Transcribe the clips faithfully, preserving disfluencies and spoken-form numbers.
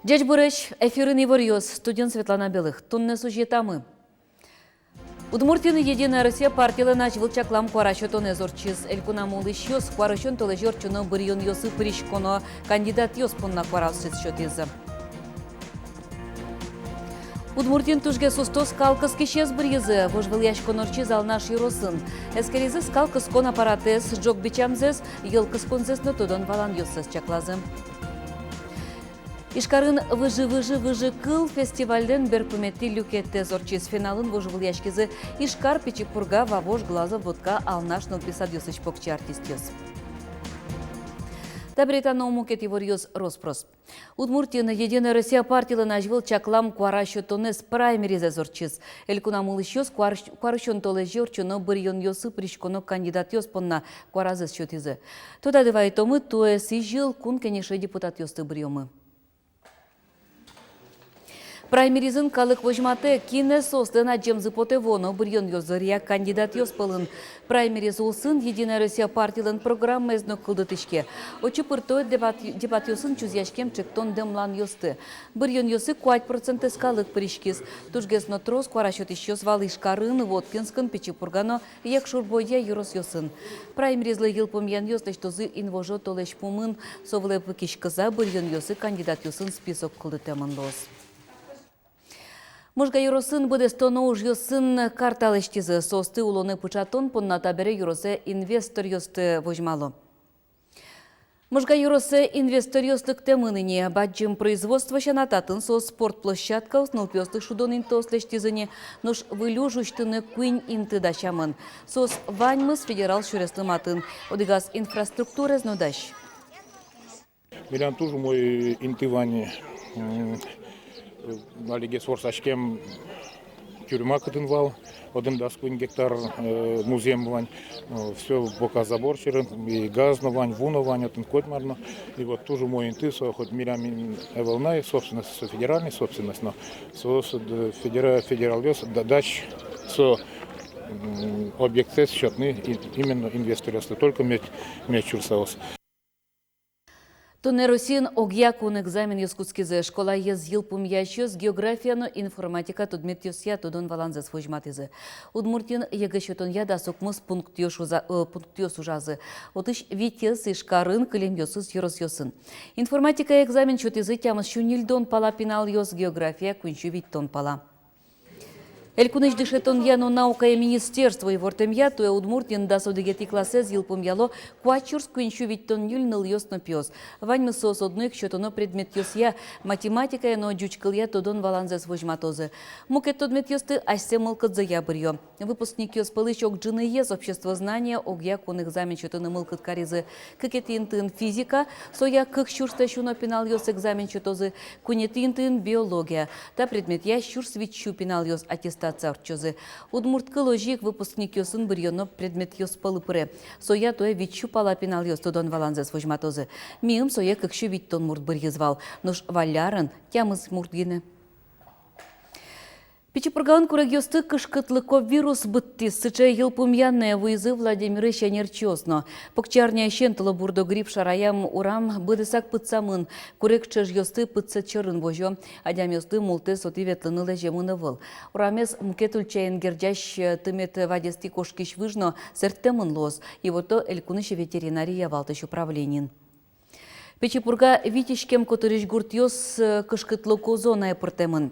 Ӟечбуресь! Эфирын иворъёс, студиын Светлана Белых. Туннэ сюжетамы. Удмуртиын «Единая Россия» партилэн азьвыл чаклам куара сётонэз ортчиз. Элькунамы улӥсьёс куарусён толэзе ортчоно быръёнъёсы пыриськоно кандидатъёс понна куараосыз сётӥзы. Удмуртиын тужгес усто скал кыскисез быръизы. Вожвылъяськон ортчиз Алнаш ёросын. Эскеризы скал кыскон аппаратэз, ӝог бичамзэс, йӧл кысконзэс но тодон-валанъёссэс чаклазы. Ижкарын «Выжы-выжы-выжыкыл» фестивальлэн берпуметӥ люкетэз ортчиз. Финалын вожвылъяськизы Ижкар, Пичи Пурга, Вавож, Глазов, Вотка, Алнаш нылпи садъёсысь покчи артистъёс. Табере та но мукет иворъёс рос-прос. Удмуртиын «Единая Россия» партилэн азьвыл чаклам куара сётонэз, праймеризэз ортчиз. Элькунамы улӥсьёс куар-, куарусён толэзе ортчоно быръёнъёсы пыриськоно кандидатъёс понна куаразэс сётӥзы. Тодады вайытомы, туэ сӥзьыл Кун Кенеше депутатъёсты быръёмы. Праймеризын калык возьматэ, кинэ соослэн адӟемзы потэ вуоно быръёнъёс дыръя кандидатъёс пӧлын. Праймериз улсын «Единая Россия» партилэн программаез но кылдытӥське. Отчы пырто дебат-, дебатъёсын чузъяськем ӵектон-дэмланъёсты. Быръёнъёсы куать процентэз калык пыриськиз. Тужгес но трос куара сётӥсьёс вал Ижкарын, Воткинскын, Пичи Пурга но Якшур-Бӧдья ёросъёсын. Праймеризлы йылпумъянъёс лэсьтозы инвожо толэзь пумын. Со вылэ пыкиськыса быръёнъёсы кандидатъёсын список кылдытэмын луоз. Можга ёросын быдэстоно ужъёсын карта лэсьтӥзы. Соосты улонэ пыӵатон понна табере ёросэ инвесторъёсты возьмало. Можга ёросэ инвесторъёс лыктэмын ини. Бадӟым производство сяна, татын соос спорт площадкаос, нылпиослы шудон интыос лэсьтӥзы ини. Нош выль уж усьтыны куинь инты дасямын. Соос ваньмыз федерал сюреслы матын. Одӥгаз инфраструктураез но дась. Милям туж умой инты вань, м, алигес ворсаськем тюрьма, кытын вал одӥг дас куинь гектар, э, музъем вань, э, всё бока забор сьӧрын, и газ но вань, ву но вань, отын коть мар но. И вот туж умой инты, со хоть милям ин-, ӧвӧл на, и собственность, со федеральный собственность, но со, со д-, федера-, федералъёс да-, дась со, м, объектсэ сётыны и-, именно инвесторъёслы, только мед, мед сюрсаос. Туннэ Россиын огъя кун экзаменъёс кутскизы. Школаез йылпумъясьёс география но информатика тодметъёсъя тодон-валанзэс возьматӥзы. Удмуртиын ЕГЭ сётонъя дас укмыс пунктъёс ужа-, э, пунктъёс ужазы. Отысь витез Ижкарын, кылемъёсыз ёросъёсын. Информатикая экзамен сётӥзы тямыс сю ньыльдон пала пиналъёс, география — куинь сю витьтон пала. Элькунысь дышетонъя но наукая министерство ивортэмъя, туэ Удмуртиын дас одӥгетӥ классэз йылпумъяло куать сюрс куинь сю витьтон ньыль нылъёс но пиос. Ваньмыз соос одно ик сётоно предметъёсъя: математикая но ӟуч кылъя тодон-валанзэс возьматозы. Мукет тодметъёсты асьсэ мылкыдзыя быръё. Выпускникъёс пӧлысь ог ӝыныез обществознание огъя кун экзамен сётыны мылкыд каризы. Кыкетӥ интыын физика, соя кык сюрслэсь уно пиналъёс экзамен сётозы, куинетӥ интыын биология. Та предметъя сюрс вить сю пиналъёс аттестация ортчозы. Удмурт кыл озьы ик выпускникъёсын быръёно предметъёс пӧлы пыре. Соя туэ вить сю пала пиналъёс тодон-валанзэс возьматозы. Миым сое кык сю витьтон мурт быръиз вал, нош валлярын тямыс мурт гинэ. Пичи Пургаын курегъёсты кышкытлыко вирус быдтӥз. Сыӵе йылпумъянэ вуизы Владимирысь ӧнерчиос но. Покчиарняысен тылобурдо грипп шараям урам быдэсак пытсамын. Курег ӵӧжъёсты пытсэт сьӧрын возё. Адямиослы мултэс отӥ ветлыны лэземын ӧвӧл. Урамез мукет ульчаен герӟась, э, тымет вадестӥ кошкись выж но сэрттэмын луоз, иворто элькунысь ветеринария валтӥсь управлениын. Пичи Пурга вить иськем котырысь гуртъёс, э, кышкытлыко зонае пыртэмын.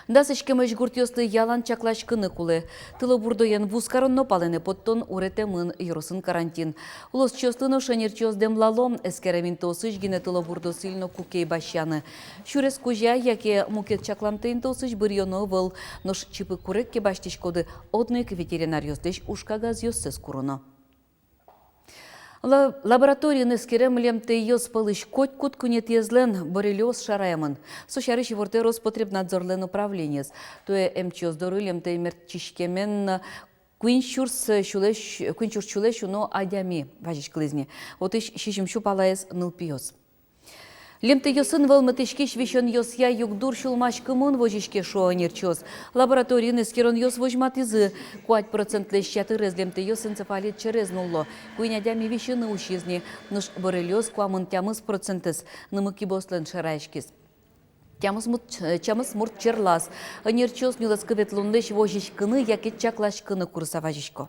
Дас иськемысь гуртъёслы ялан чакласькыны кулэ. Тылобурдоен вузкарон но палэнэ поттон уретэмын, ёросын карантин. Улосчиослы нош ӧнерчиос дэмлало эскерем интыосысь гинэ тылобурдо сӥль но кукей басьяны. Сюрес кузя яке мукет чакламтэ интыосысь быръёно ӧвӧл, нош чипы курег ке басьтӥськоды, одно ик ветеринаръёслэсь ужкагазъёссэс куроно. Ла-, лабораториын эскерем лемтэйёс пӧлысь котькуд куинетӥезлэн боррелиоз шараямын. Со сярысь ивортэ Роспотребнадзорлэн управлениез. Туэ эмчиос доры лемтэй мертчиськемен куинь сюрс сюлэсь, куинь сюрс сюлэсь уно адями вазиськылӥз ни. Отысь сизьым сю палаез нылпиос. Лемтэйёсын вӧлмытӥськись висёнъёсъя югдур сюлмаськымон возиське, шуо ӧнерчиос. Лабораториын эскеронъёс возьматӥзы: куать процентлэсь ятырез лемтэйёс энцефалит через нулло. Куинь адями висьыны усиз ни, нош боррелиоз куамын тямыс процентэз нымы-кибыослэн шараяськиз. Тямыс мурт, тямыс мурт черлаз. Ӧнерчиос нюлэскы ветлонлэсь возиськыны яке чакласькыны курыса вазисько.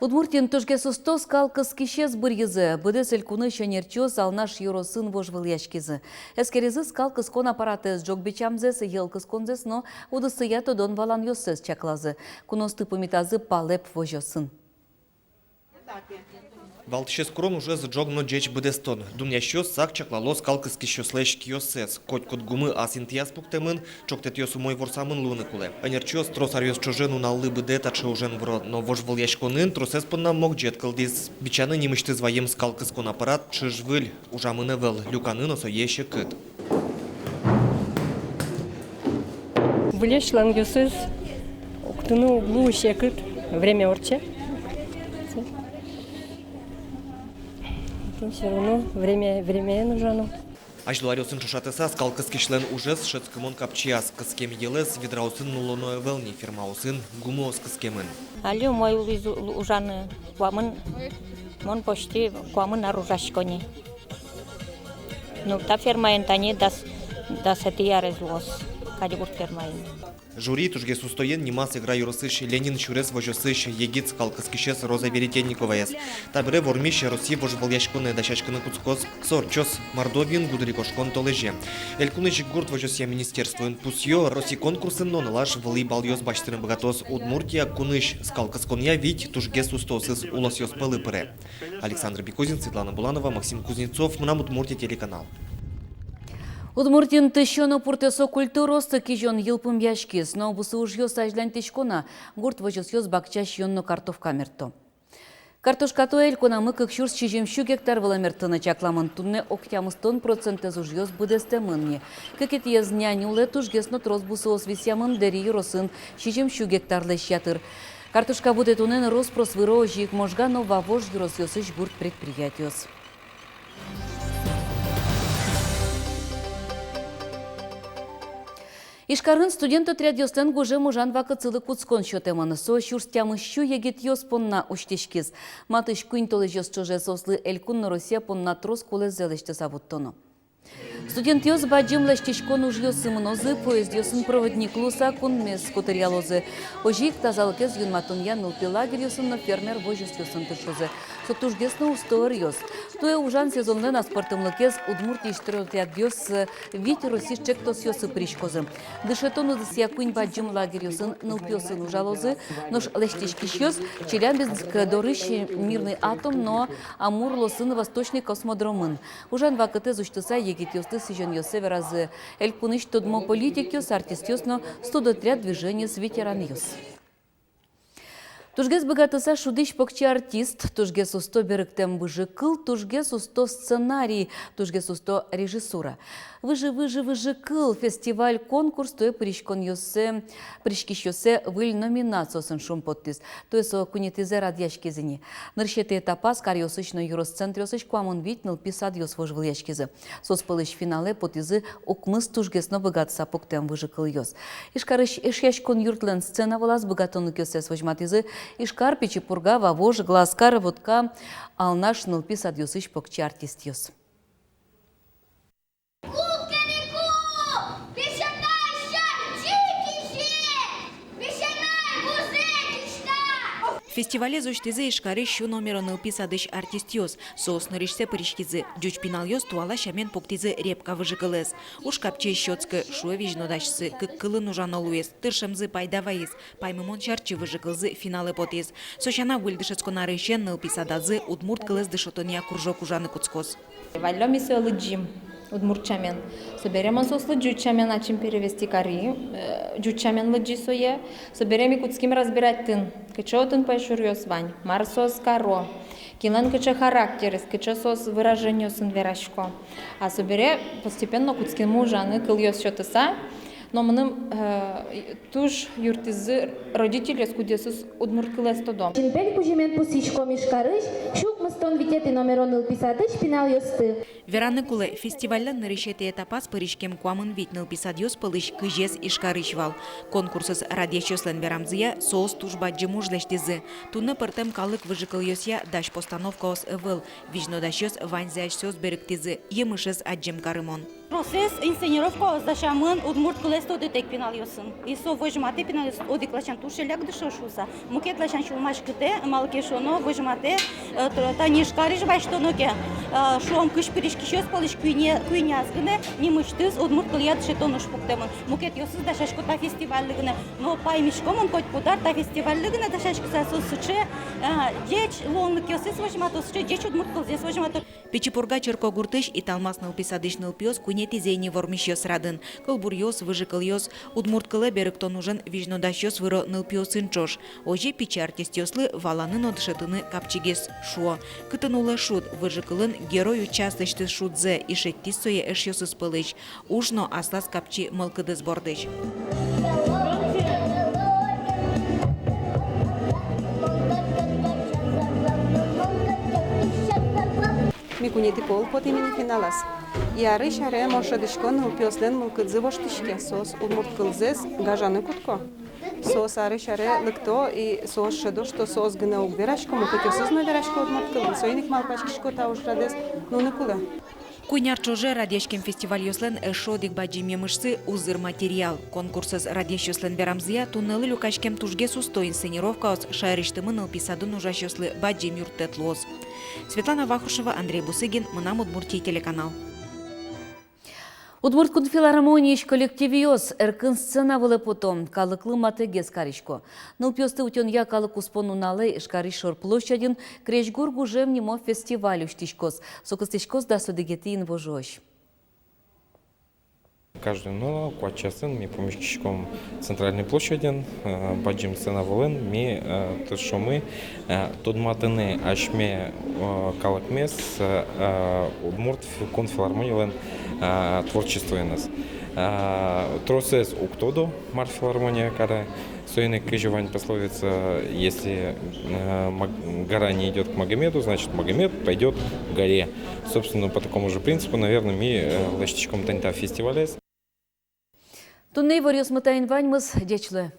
Удмуртиын тужгес усто скал кыскисез быръизы. Быдэс элькунысь ӧнерчиос Алнаш ёросын вожвылъяськизы. Эскеризы скал кыскон аппаратэз ӝог бичамзэс, йӧл кысконзэс но удысъя тодон валанъёссэс чаклазы. Куноосты пумитазы палэп возёсын. Валтӥсез курон — ужез ӝог но ӟеч быдэстон. Дунъясьёс сак чаклало скал кыскисьёслэсь киоссэс. Котькуд гумы ас интыяз пуктэмын, ӵоктэтъёс умой ворсамын луыны кулэ. Ӧнерчиос трос аръёс ӵоже нуналлы быдэ таӵе ужен выро, но вожвылъяськонын тросэз понна могӟет кылдӥз. Бичаны нимысьтыз вайем скал кыскон аппарат ӵыж-выль. Ужамын ӧвӧл, люканы но сое секыт. Выльысь лангъёсыз октыны уг луы, секыт, время ортче. Всё равно время, времяен ужано. Азьло аръёсын ӵошатыса, скал кыскисьлэн ужез шӧдскымон капчияз. Кыскем йӧлэз ведраосын нуллоно ӧвӧл ни, фермаосын гумыос кыскемын. Али умой луиз у-, ужаны, куамын, мон почти куамын ар ужасько ни. Ну, та фермаен тани дас, дасэтӥ арез луоз, Калибурт фермаен. Жюри тужгес устоен нимаз Эгра ёросысь Ленин сюрес возёсысь егит скал кыскисез Роза Веретенниковаез. Табере вормись Россия вожвылъяськонэ дасяськыны кутскоз. Со ортчоз Мордовиын гудырикошкон толэзе. Элькунысь гурт возёсъя министерствоын пусъё: Россия конкурсын но нылаш вылӥ балъёс басьтыны быгатоз. Удмуртия кунысь скал кысконъя вить тужгес устоосыз улосъёс пӧлы пыре. Александр Бекузин, Светлана Буланова, Максим Кузнецов, «Мынам Удмуртие» телеканал. Удмуртиын тысё но пуртэсо культураосты кизён йылпумъяськиз. Но бусы ужъёс азьланьтӥсько на. Гурт возёсъёс бакча сиён но картошка мерто. Картошка туэ элькунамы кык сюрс сизьым сю гектар вылэ мерттыны чакламын. Туннэ ог тямыстон процентэз ужъёс быдэстэмын ни. Кыкетӥез нянь улэ тужгес но трос бусыос висъямын. Дэри ёросын сизьым сю гектарлэсь ятыр. Картошка будэтонэн рос-прос выро озьы ик Можга но Вавож ёросъёсысь гурт предприятиос. Ижкарын студент отрядъёслэн гужем ужан вакытсылы кутскон сётэмын. Со сюрс тямыс сю егитъёс понна усьтӥськиз. Матысь куинь толэзьёс ӵоже соослы элькун но Россия понна трос кулэззэ лэсьтыса вуттоно. Студентъёс бадӟым лэсьтӥськон ужъёсы мынозы, поездъёсын проводник луыса кунмес котыръялозы. Озьы ик тазалыкез юнматонъя нылпи лагерьёсын но фермер возёсъёсын тыршозы. Со тужгес но усто ӧръёс. Туэ ужан сезонлэн аспӧртэмлыкез: Удмуртиысь стройотрядъёс, э, вить Россиысь ӵектосъёсы пыриськозы. Дышетон удысъя куинь бадӟым лагерьёсын нылпиосын ужалозы, нош лэсьтӥськисьёс Челябинск дорысь Мирный атом но Амур улосын Восточный космодромын. Ужан вакытэз усьтыса, егитъёслы сӥзёнъёссэ веразы элькунысь тодмо политикъёс, артистъёс но студотряд движениысь ветеранъёс. Тужгес быгатыса шудӥсь покчи артист, тужгес усто берыктэм выжыкыл, тужгес усто сценарий, тужгес усто режиссура. «Выжы, выжы, выжыкыл» фестиваль-конкурс туэ пыриськонъёссэ, пыриськисьёссэ выль номинациосын шумпоттӥз. Туэ со куинетӥзэ радъяськиз ини. Нырысетӥ этапаз каръёсысь но ёрос центръёсысь куамын вить нылпи садъёс вожвылъяськизы. Соос пӧлысь финалэ потӥзы укмыс тужгес но быгатыса пуктэм выжыкылъёс. Ижкарысь Эшъяськон юртлэн сцена вылаз быгатонлыкъёссэс возьматӥзы Ижкар, Пичи Пурга, Вавож, Глазкар, Вотка, Алнаш нылпи садъёсысь покчи артистъёс. Фестивалез усьтӥзы Ижкарысь сю номеро нылпи садысь артистъёс. Соос нырысьсэ пыриськизы. Ӟуч пиналъёс туала сямен пуктӥзы «Репка» выжыкылэз. Уж капчи сётскы, шуэ визьнодасьсы, кык кылын ужано луиз, тыршемзы пайда вайиз. Паймымон сярысь, выжыкылзы финалэ потӥз. Со сяна, выль дышетскон арысен нылпи садазы удмурт кылэз дышетонъя кружок ужаны кутскоз. Валлё ми сое лыдӟим удмурт сямен. Собере мон соослы ӟуч сямен ачим перевести кари, э, ӟуч сямен лыдӟи сое. Собере ми кутским разбирать тын, кыӵе отын пӧйшуръёс вань, мар соос каро, кинлэн кыӵе характерез, кыӵе соос выражениосын верасько. А собере постепенно кутскимы ужаны кылъёс сётыса, но мыным, э, туж юрттӥзы родительёс, кудъёсыз удмурт кылэз тодо. Синпель кузьымен пусйиськом Ижкарысь сю укмыс Тон витетӥ номеро нылпи садысь пиналъёсты. Вераны кулэ, фестивальлэн нырысетӥ этапаз пыриськем куамын вить нылпи садъёс пӧлысь кызез Ижкарысь вал. Конкурсэз радъясьёслэн верамзыя, соос туж бадӟым уж лэсьтӥзы. Туннэ пӧртэм калык выжыкылъёсъя дась постановкаос ӧвӧл. Визьнодасьёс ваньзэ асьсэос берыктӥзы, емышез адӟем карымон. Тросэз инсценировкаос дасямын удмурт кылэз тодытэк пиналъёсын. И со возьматэ пиналъёс одӥг ласянь туж лякдышо шуыса. Мукет ласянь сюлмаськытэ, малы ке шуоно, возьматэ, э, тр-, тани Ижкарысь басьтоно ке, э, шуом, кызь пыриськисьёс пӧлысь куинь-, куиньяз гинэ нимысьтыз удмурт кылъя дышетон уж пуктэмын. Мукетъёсыз дасясько та фестивальлы гинэ. Но паймисько мон, котькуд ар та фестивальлы гинэ дасяськыса, соос сыӵе, э, ӟеч луонлыкъёссэс возьмато, сыӵе ӟеч удмурт кылзэс возьмато. Пичи Пурга черкогуртысь Италмас нылпи садысь нылпиос куинетӥзэ ини вормисьёс радын. Кылбуръёс, выжыкылъёс, удмурт кылэ берыктон ужен визьнодасьёс выро нылпиосын ӵош. Озьы пичи артистъёслы валаны но дышетыны капчигес, шуо. Кытын улэ шуд, выжыкылын герой утча аслэсьтыз шудзэ и шедьтӥз сое эшъёсыз пӧлысь. Уж но аслаз капчи мылкыдыз бордысь. Ми куинетӥ пол потӥм ини финалаз. И арысь аре мон шӧдӥсько, нылпиослэн мылкыдзы воштӥське, соос удмурт кылзэс гажаны кутско. Соос арысь аре лыкто, и соос шӧдо, что соос гинэ уг верасько, мукетъёсыз но верасько удмурт кылын. Соин ик малпаськисько, та ужрадэз нуыны кулэ. Куинь ар ӵоже радъяськем фестивальёслэн эшшо одӥг бадӟым емышсы — узыр материал. Конкурсэз радъясьёслэн верамзыя, туннэлы люкаськем тужгес усто инсценировкаос шаерысьтымы нылпи садын ужасьёслы бадӟым юрттэт луоз. Светлана Вахрушева, Андрей Бусыгин, «Мынам Удмуртие» телеканал. Удмурт кун филармониысь коллективъёс эркын сцена вылэ пото, калыклы матэкгес карисько. Нылпиосты утёнъя калык куспо нуналэ Ижкарысь шор площадьын «Крезьгур гужем» нимо фестиваль усьтӥськоз. Со кыстӥськоз дас одӥгетӥ инвожоозь. Каждый нунал куать часын ми пумиськиськом центральной площадьын, э, бадӟым сцена вылын ми, э, тыршомы, э, тодматыны асьме, э, калыкмес, э, э, Удмурт фи-, кун филармонилэн, э, творчествоеныз. Э, тросэз уг тодо, мар филармония каре. Соин ик кызьы вань пословица: если, э, Маг-, гора не идёт к Магомеду, значит, Магомед пойдёт к горе. Собственно, по такому же принципу, наверное, ми, э, лэсьтӥськом тани та фестивалез. Туннэ иворъёсмы таин ваньмыз. Ӟеч луэ.